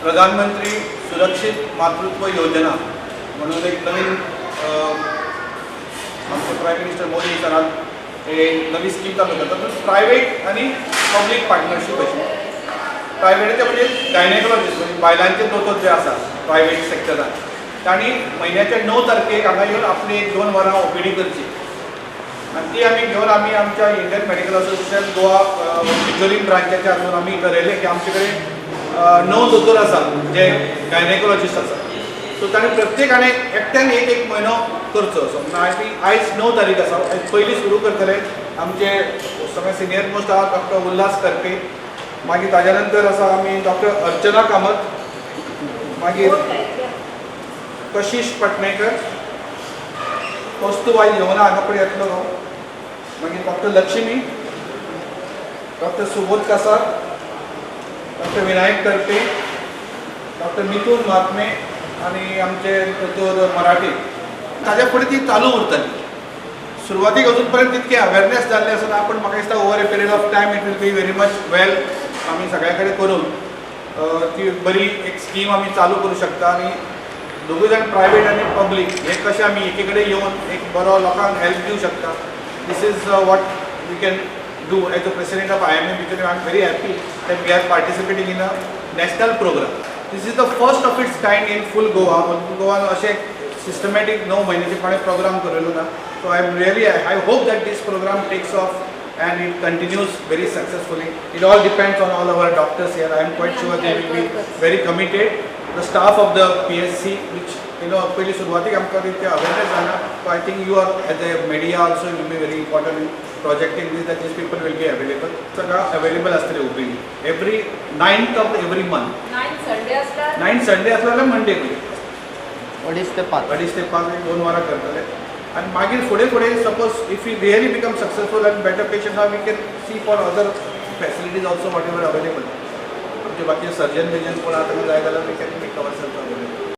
प्रधानमंत्री सुरक्षित मातृत्व योजना म्हणून एक नवीन आमचे प्रायम मिनिस्टर मोदी सरान हे नवी स्कीम चालू करतात. प्रायवेट आनी पब्लीक पार्टनरशीप अशी. प्रायवेटाचे म्हणजे गायनेकॉलॉजिस्ट, म्हणजे बायलांचे दोतोर जे आसा प्रायवेट सेक्टरान, तांणी म्हयन्याच्या 9 तारखेक हांगा येवन आपली 1-2 वरां ओपीडी करची आनी ती आमी घेवन आमी आमच्या Indian medical association Goa Bicholim ब्रांचाच्या हातून आमी ठरयलें की आमचे कडेन 9 दोतोर आसा जे गायनेकॉलॉजिस्ट आसा. सो ताणें प्रत्येकाने एकट्यान एक म्हयनो करचो असो. म्हणून आमी आयज 9 तारीख आसा, आयज पयलीं सुरू करतले. आमचे सगळे सिनियर मोस्ट आहा डॉक्टर उल्हास करपे, मागीर ताज्या नंतर आसा आमी डॉक्टर अर्चना कामत, मागीर कशिश पटणेकर, कौस्तुभाई येवना हांगा पळय येतलो तो, मागीर doctor Lakshmi, doctor Subodh Kasar, doctor Vinayak Karpe, doctor Mithun Mahatme आनी आमचे दोतोर मराठी. ताज्या फुडें ती चालू उरतली. सुरवातीक अजून पर्यंत तितकें अवेरनेस जाल्लें आसना, पूण म्हाका दिसता over a period of time it will be very much well. आमी सगळ्या कडेन करून ती बरी एक स्कीम आमी चालू करूं शकता आनी दोगूय जाण प्रायवेट आनी पब्लीक हे कशें आमी एकी कडेन येवन एक बरो लोकांक हेल्प दिवं शकता. This is what we can do. As a president of IMA Bicholim, I am very happy that we are participating in a national program. This is the first of its kind in full Goa. गोवान अशें systematic 9 म्हयन्याचे कोणें programme करयलो ना. So I am really, I hope that this program takes off and it continues very successfully. It all depends on all our doctors here. I am quite sure they will be very committed. The staff of the PSC, which you know, पयली सुरवातीक आमकां तितकें awareness जायना. So I think you are as a media also will be very important in projecting this, that these people will be available. सगळं available आसतले OPD every 9th of every month. 9 Sunday असल्यार? 9 Sunday आसलो जाल्यार Monday. 2:30 ते 5. 2:30 ते 5 1-2 वरां करतले आनी मागीर फुडें फुडें suppose if you really become successful and better patient are, we can see for other facilities also, whatever available. आमचे बाकी सर्जन बिर्जन कोण आतां जाय जाल्यार we can make ourself available.